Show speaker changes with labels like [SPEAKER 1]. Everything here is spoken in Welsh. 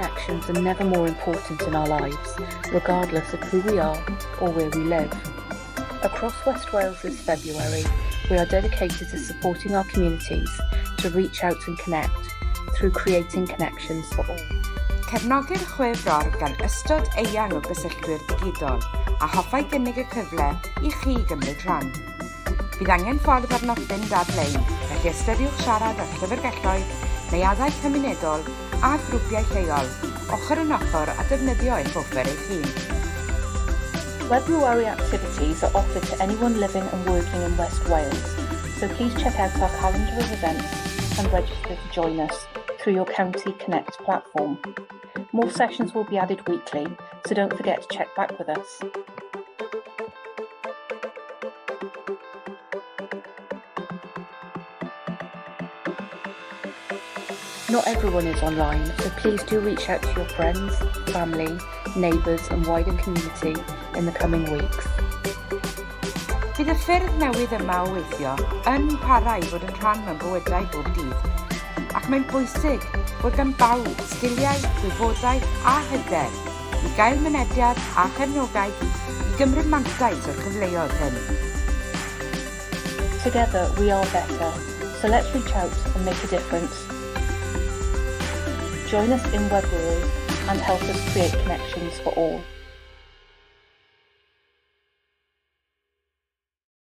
[SPEAKER 1] connections are never more important in our lives, regardless of who we are or where we live. Across West Wales this February, we are dedicated to supporting our communities to reach out and connect through creating connections for all.
[SPEAKER 2] Cefnogir Chwefror gan ystod eang o gysylltwyr digidol a hoffai gynnig y cyfle i chi gymryd rhan. Bydd angen ffordd arnoch fynd ar-lein, felly ystyriwch siarad â llyfrgelloedd, neuaddau cymunedol a grwpiau lleol, ochr yn ochr a defnyddio eich offer eich hun.
[SPEAKER 1] Webruary activities are offered to anyone living and working in West Wales, so please check out our calendar of events and register to join us through your County Connect platform. More sessions will be added weekly, so don't forget to check back with us. Not everyone is online, so please do reach out to your friends, family, neighbours and wider community in the coming weeks.
[SPEAKER 2] Bydd y ffyrdd newydd yma o weithio yn para i fod yn rhan o'n bywydau bob dydd, ac mae'n bwysig bod gan bawb sgiliau, gwybodaeth a hyder i gael mynediad a chefnogaeth i gymryd mantais o'r cyfleoedd hyn.
[SPEAKER 1] Together we are better, so let's reach out and make a difference. Join us in Webruary and help us create connections for all.